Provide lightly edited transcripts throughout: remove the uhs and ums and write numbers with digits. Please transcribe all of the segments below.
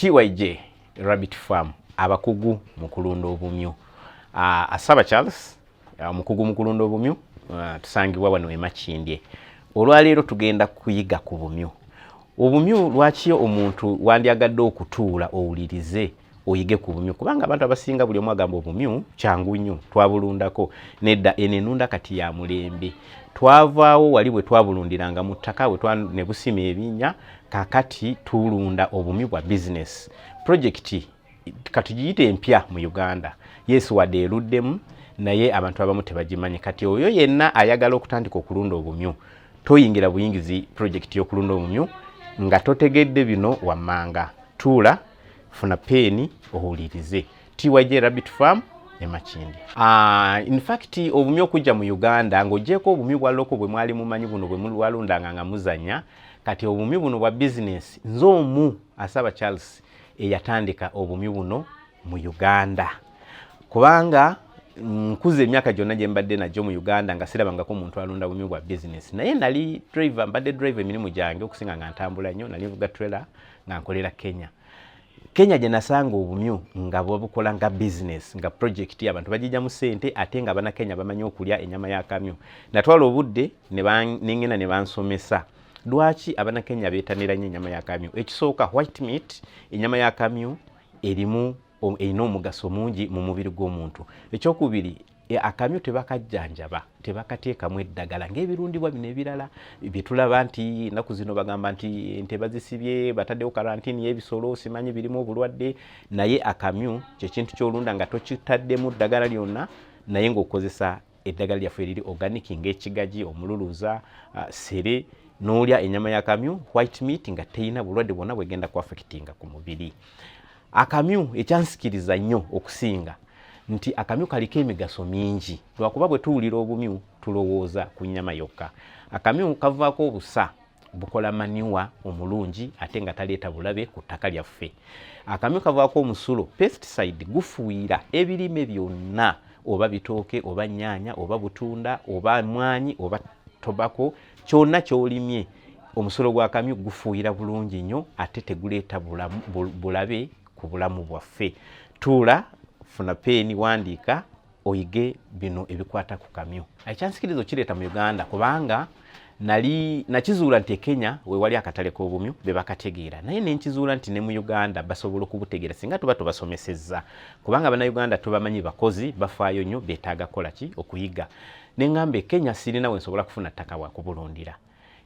TYJ Rabbit Farm, abakugu mu kulunda obumyu. Asaba Charles, omukugu mu kulunda obumyu, tusangibwa wano e Makindye. Olwaleero tugenda kuyiga ku bumyu. Obumyu, lwaki omuntu wandyagadde okutuula owulirize oyige ku bumyu? Kubanga abantu abasinga buli omu agamba obumyu kyangu nnyo, twabulundako. Nedda, eno enunda kati ya mulembe. Twavaawo wali bwe twabulundiranga mu ttaka ne busima ebinnya. Kakati tulunda obumyu bwa business project, katugiyite empya mu Uganda. Yes, wadde eruddemu, naye abantu abamu tebagimanyi. Kati oyo yenna ayagala okutandika okulunda obumyu, toyingira buyingizi project y'okulunda obumyu nga totegedde bino wammanga. Tuula, funa peeni, owulirize. TYJ Rabbit Farm e Makindye. In fact, obumyu okujja mu Uganda, ng'ogyeko obumyu bwa local bwe mwali mumanyi, buno bwe mwalundanga nga muzanya, kati obumyu buno bwa business, nze omu Asaba Charles eyatandika obumyu buno mu Uganda, kubanga nkuze emyaka gyonna gye mbadde nagyo mu Uganda nga sirabangako omuntu alunda bumyu bwa business. Naye nali driver, mbadde driver, emirimu gyange okusinga nga ntambula nnyo. Nali nvuga trailer nga nkolera Kenya. Kenya gye nasanga obumyu nga babukola nga business, nga project, abantu bagijjamu ssente, ate nga Bannakenya bamanyi okulya ennyama y'akamyu. Natwala obudde nengenda ne bansomesa lwaki Abannakenya beetanira nnyo ennyama y'akamyu. Ekisooka, white meat, ennyama y'akamyu erimu erina omugaso mungi mu mubiri gw'omuntu. Ekyokubiri, akamyu tebakajjanjaba, tebakateekamu eddagala ng'ebirundibwa bino ebirala byetulaba nti ennaku zino bagamba nti ente bazisibye, bataddewo karantini y'ebisolo, simanyi birimu obulwadde. Naye akamyu kyekintu kyolunda nga tokitaddemu ddagala lyonna, naye ng'okozesa eddagala lyaffe eriri organic ng'ekigagi, omululuza, sere, n'olya ennyama y'akamyu white meat nga teyina bulwadde bwonna bwegenda kuaffectinga ku mubiri. Akamyu, ekyansikiriza nnyo okusinga nti akamyu kaliko emigaso mingi, lwakuba bwe tuwulira obumyu tulowooza ku nnyama yokka. Akamyu kavaako obusa, bukola manure omulungi ate nga taleeta bulabe ku ttaka lyaffe. Akamyu kavaako omusulo, pesticide, gufuuyira ebirime byonna, oba bitooke, oba nnyaanya, oba butunda, oba mwanyi, oba tobacco, kyonna ky'olimye, omusulo gw'akamyu gufuuyira bulungi nnyo ate teguleeta bulabe ku bulamu bwaffe. Tuula, funa peeni, wandiika oyige bino ebikwata ku kamyu. Ekyansikirizo kireeta mu Uganda kubanga nali nakizuula nti e Kenya wewali akatale k'obumyu be bakategeera, naye nenkizuula nti ne mu Uganda basobola okubutegeera singa tuba tubasomesezza, kubanga Bannayuganda tubamanyi, bakozi, bafaayo nnyo, beetaaga kukola ki? Okuyiga. Neŋŋamba e Kenya sirina we nsobola kufuna ttaka wakubulundira.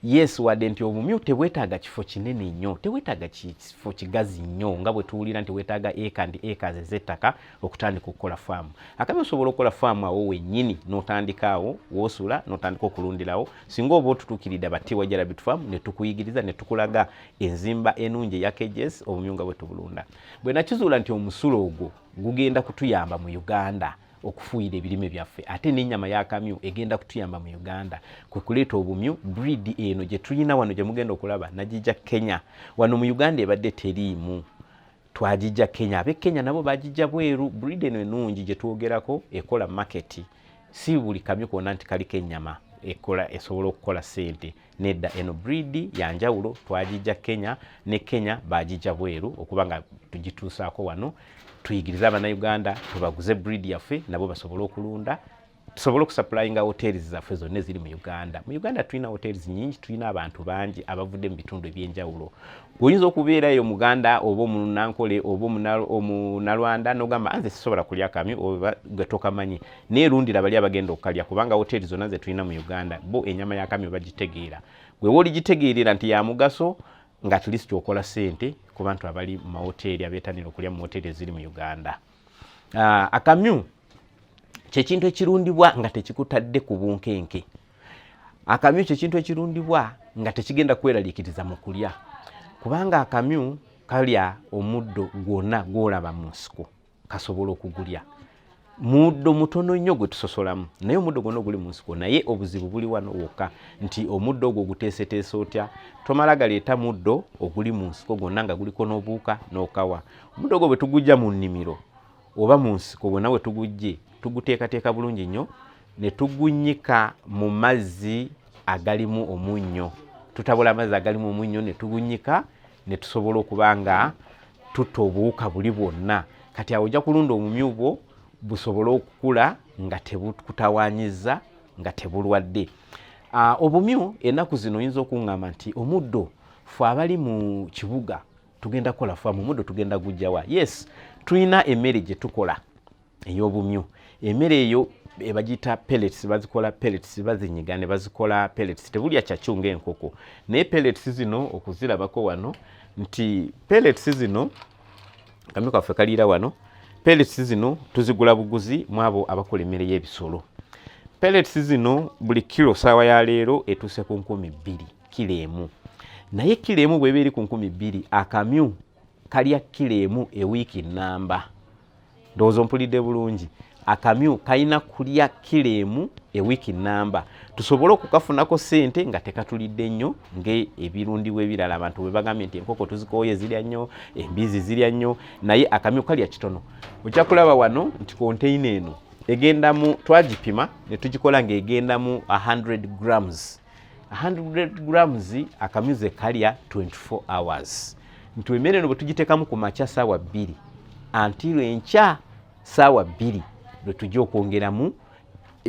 Yes, wadde nti obumyu tebwetaaga kifo kinene nnyo, tebwetaaga kifo kigazi nnyo nga bwe tuwulira nti weetaaga eka ndi acres ez'ettaka okutandika okukola faamu. Akamyu osobola okukola faamu awo wennyini n'otandika awo woosula n'otandika okulundirawo, singa oba otutuukiridde aba TYJ Rabbit Farm ne tukuyigiriza ne tukulaga enzimba enungi eya cages, obumyu nga bwe tubulunda. Bwe nakizuula nti omusulo ogwo gugenda kutuyamba mu Uganda okufuuyira ebirime byaffe, ate n'ennyama y'akamyu egenda kutuyamba mu Uganda, kwe kuleeta obumyu. Breed eno gye tulina wano gye mugenda okulaba nagijja Kenya. Wano mu Uganda ebadde teriimu, twagijja Kenya, ab'e Kenya nabo bagijja bweru. Breed eno ennungi gye twogerako ekola market. Si buli kamyu konna nti kaliko ennyama ekola esobola okukola ssente. Nedda, eno breed ya njawulo, twagijja Kenya, ne Kenya bagijja bweru, okuba nga tugituusaako wano tuyigirize Abannayuganda, tubaguze breed yaffe nabo basobole okulunda, tusobole okusupplyinga hotels zaffe zonna eziri mu Uganda. Mu Uganda tulina hotels nyingi, tulina abantu bangi abavudde mu bitundu ebyenjawulo. Oyinza okubeerayo Muganda oba Omunankole oba Omunalwanda nogamba, "Nze sisobola kulya kamyu," oba gwe tokamanyi, neerundira bali abagenda okukalya, kubanga hoteri zonna ze tulina mu Uganda bo ennyama y'akamyu bagitegeera. Gwe woligitegeerera nti ya mugaso, nga at least okola ssente ku bantu abali mu mawoteeri abeetanira okulya mu woteeri eziri mu Uganda. Akamyu kyekintu ekirundibwa nga tekikutadde ku bunkenke. Akamyu kyekintu ekirundibwa nga tekigenda kweraliikiriza mu kulya, kubanga akamyu kalya omuddo gwonna gwolaba mu nsiko, kasobola okugulya. Muddo mutono nnyo gwe tusosolamu, naye omuddo gwonna oguli mu nsiko. Naye obuzibu buli wano wokka nti omuddo ogwo oguteeseteese otya? Tomala galeeta muddo oguli mu nsiko gwonna nga guliko n'obuwuka n'okawa. Omuddo ogwo bwe tugujja mu nnimiro oba mu nsiko, bwonna bwe tugujje, tuguteekateeka bulungi nnyo ne tugunyika mu mazzi agalimu omunnyo. Tutabula amazzi agalimu omunnyo ne tugunyika, ne tusobola okuba nga Tutta obuwuka buli bwonna. Kati awo ojja kulunda obumyu bwo busobole okukula nga tebukutawanyiza, nga tebulwadde. Obumyu ennaku zino oyinza okuŋŋamba nti omuddo, fe abali mu kibuga tugenda kukola faamu, omuddo tugenda gujjawa? Yes, tulina emmere gye tukola ey'obumyu. Emmere eyo ebagiyita pellets, bazikola pellets, bazinyiga ne bazikola pellets. Tebulya kyakyu ng'enkoko, naye pellets zino okuzirabako wano nti pellets zino kamyu kaffe kaliira wano. Pellets zino tuzigula buguzi mu abo abakola emmere y'ebisolo. Pellets zino buli kilo saawa ya leero etuuse ku 2000 kilo emu. Naye kilo emu bw'eba eri ku 2000, akamyu kalya kilo emu ewiiki namba. Ndowooza ompulidde bulungi. Akamyu kalina kulya kilo emu ewiiki namba tusobole okukafunako ssente nga tekatulidde nnyo ng'ebirundibwa ebirala. Abantu bwe bagambye nti enkoko tuzikooye, zirya nnyo, embizi zirya nnyo, naye akamyu kalya kitono. Ojja kulaba wano nti container eno egendamu, twagipima ne tugikola ng'egendamu 100 grams. 100 grams akamyu ze kalya 24 hours, nti emmere eno bwe tugiteekamu ku makya saawa 2 until enkya saawa 2 lwe tujja okwongeramu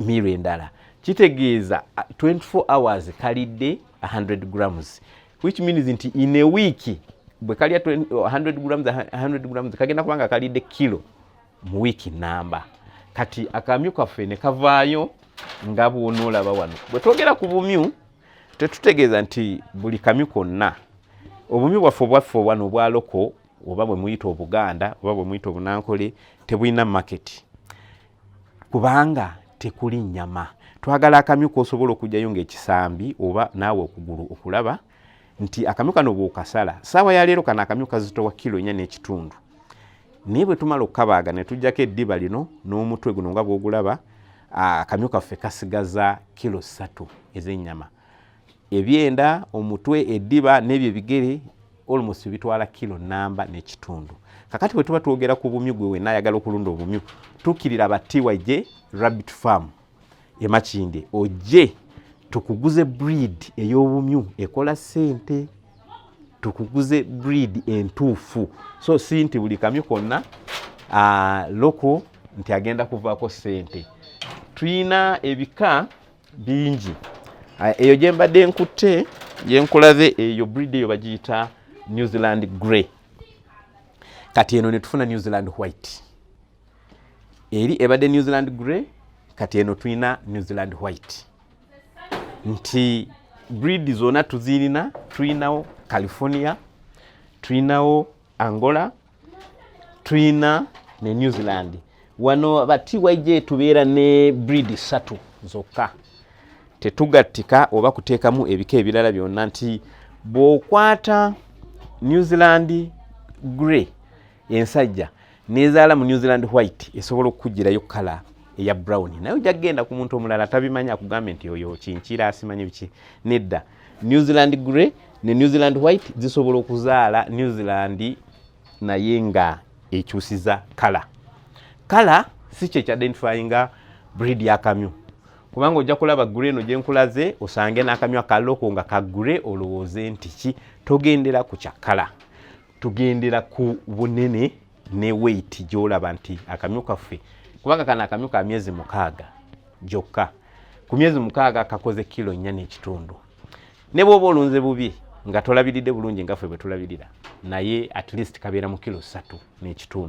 meal endala, kitegeeza 24 hours kalidde 100 grams, which means nti in a week bwe kalya 100 grams, 100 grams, kagenda kubanga kalidde kilo mu wiiki namba. Kati akamyu kaffe ne kavaayo nga bw'onoolaba wano. Bwe twogera ku bumyu, tetutegeeza nti buli kamyu konna. Obumyu bwaffe obwaffe wano obwa local, oba bwe muyita Obuganda, oba bwe muyita Obunankole, tebulina market kubanga tekuli nnyama. Twagala akamyu k'osobola okugyayo ng'ekisambi oba naawe okugulu okulaba nti akamyu kano bw'okasala. Saawa ya leero kano akamyu kazitowa kilo 4.5, naye bwe tumala okukabaaga ne tuggyako eddiba lino n'omutwe guno nga bw'ogulaba, akamyu kaffe kasigaza kilo 3 ez'ennyama. Ebyenda, omutwe, eddiba n'ebyo ebigere almost bitwala kilo namba n'ekitundu. Kakati bwe tuba twogera ku bumyu, gwe wenna ayagala okulunda obumyu, tukkirira ba TYJ Rabbit Farm e Makindye, ojje tukuguze breed ey'obumyu ekola ssente, tukuguze breed entuufu. So si nti buli kamyu konna local nti agenda kuvaako ssente. Tuyina ebika bingi. Eyo gye mbadde nkutte, gye nkulaze, eyo breed eyo bagiyita New Zealand Grey. Kati eno ne tufuna New Zealand White. Eri ebadde New Zealand Grey, kati eno tulina New Zealand White. Nti breed zonna tuzirina. Tulinawo California, tulinawo Angola, tulina ne New Zealand. Wano ba TYJ tubeera ne breed ssatu zokka, tetugattika oba kuteekamu ebika ebirala byonna. Nti bw'okwata New Zealand Grey ensajja nezaala mu New Zealand White, esobola okukugirayo colour eya brown. Naye ojja kugenda ku muntu omulala tabimanyi akugambe nti oyo kinkira, asimanyi biki. Nedda, New Zealand Grey ne New Zealand White zisobola okuzaala New Zealand naye nga ekyusiza colour. Colour si kyekyadentifyinga breed y'akamyu, kubanga ojja kulaba grey eno gyenkulaze, osange n'akamyu aka local nga ka grey, olowooze nti ki. Togendera ku kya colour, tugendera ku bunene ne weight gy'olaba nti akamyu kaffe, kubanga kano akamyu ka myezi 6 gyokka. Ku myezi 6 kakoze kilo 4.5. Ne bw'oba olunze bubi nga tolabiridde bulungi nga ffe bwe tulabirira, naye at least kabeera mu kilo 3.5.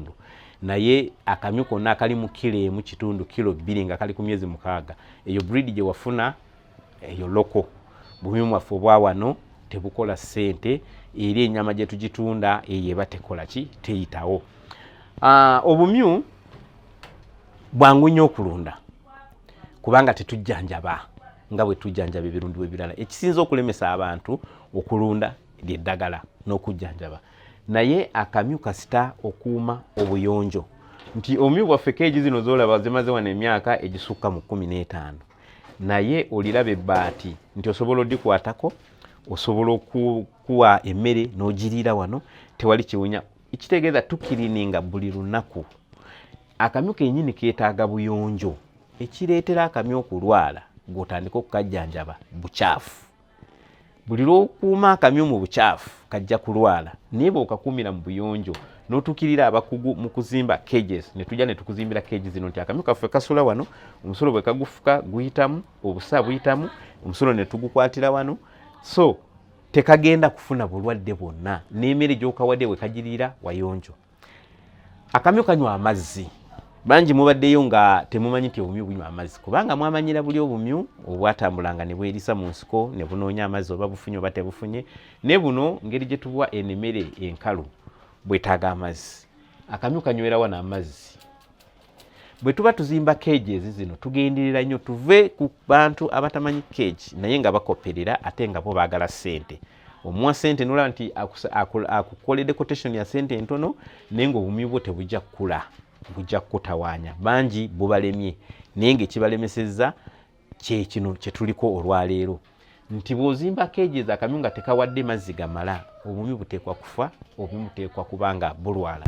Naye akamyu konna akali mu kilo 1.5, kilo 2 nga kali ku myezi 6, eyo breed gye wafuna eyo local. Bumyu bwaffe obwa wano tebukola ssente eri ennyama gye tugitunda eyo eba tekola ki, teyitawo. Obumyu bwangu nnyo okulunda kubanga tetujjanjaba nga bwe tujjanjaba ebirundibwa ebirala. Ekisinza okulemesa abantu okulunda lyeddagala n'okujjanjaba. Naye akamyu kasita okuuma obuyonjo, nti obumyu bwaffe keegi zino zolaba zimaze wano emyaka egisukka mu 15, naye oliraba ebbaati nti osobola odikwatako, osobola okuwa emmere n'ogiriira wano, tewali kiwunya. Ekitegeeza tukirininga buli lunaku. Akamyu kenyini keetaaga buyonjo. Ekireetera akamyu okulwala gw'otandika okukajjanjaba bukyafu. Buli lw'okuuma akamyu mu bukyafu kajja kulwala, naye bw'okakuumira mu buyonjo N'otuukirira abakugu mu kuzimba cages, ne tujja ne tukuzimbira cage zino nti akamyu kaffe kasula wano, omusulo bwe kagufuka guyitamu, obusa buyitamu, omusulo ne tugukwatira wano, so tekagenda kufuna bulwadde bwonna, n'emmere gy'okawadde we kagiriira wayonjo. Akamyu kanywa amazzi. Bangi mubaddeyo nga temumanyi nti obumyu bunywa amazzi, kubanga mwamanyira buli obumyu obwatambulanga ne bwerisa mu nsiko ne bunoonya amazzi, oba bufunye oba tebufunye. Ne buno ngeri gye tubuwa eno emmere enkalu, bwetaaga amazzi. Akamyu kanywera wano amazzi. Bwe tuba tuzimba cages zino, tugenderera nnyo tuve ku bantu abatamanyi cage naye nga bakoperera, ate nga bo baagala ssente. Omuwa ssente nolaba nti akukoledde quotation ya ssente entono, naye nga obumyu bwo tebujja kukula, bujja kukutawaanya. Bangi bubalemye, naye nga ekibalemesezza kyekino kyetuliko olwaleero, nti bw'ozimba cages akamyu nga tekawadde mazzi gamala, obumyu buteekwa kufa, obumyu buteekwa kuba nga bulwala.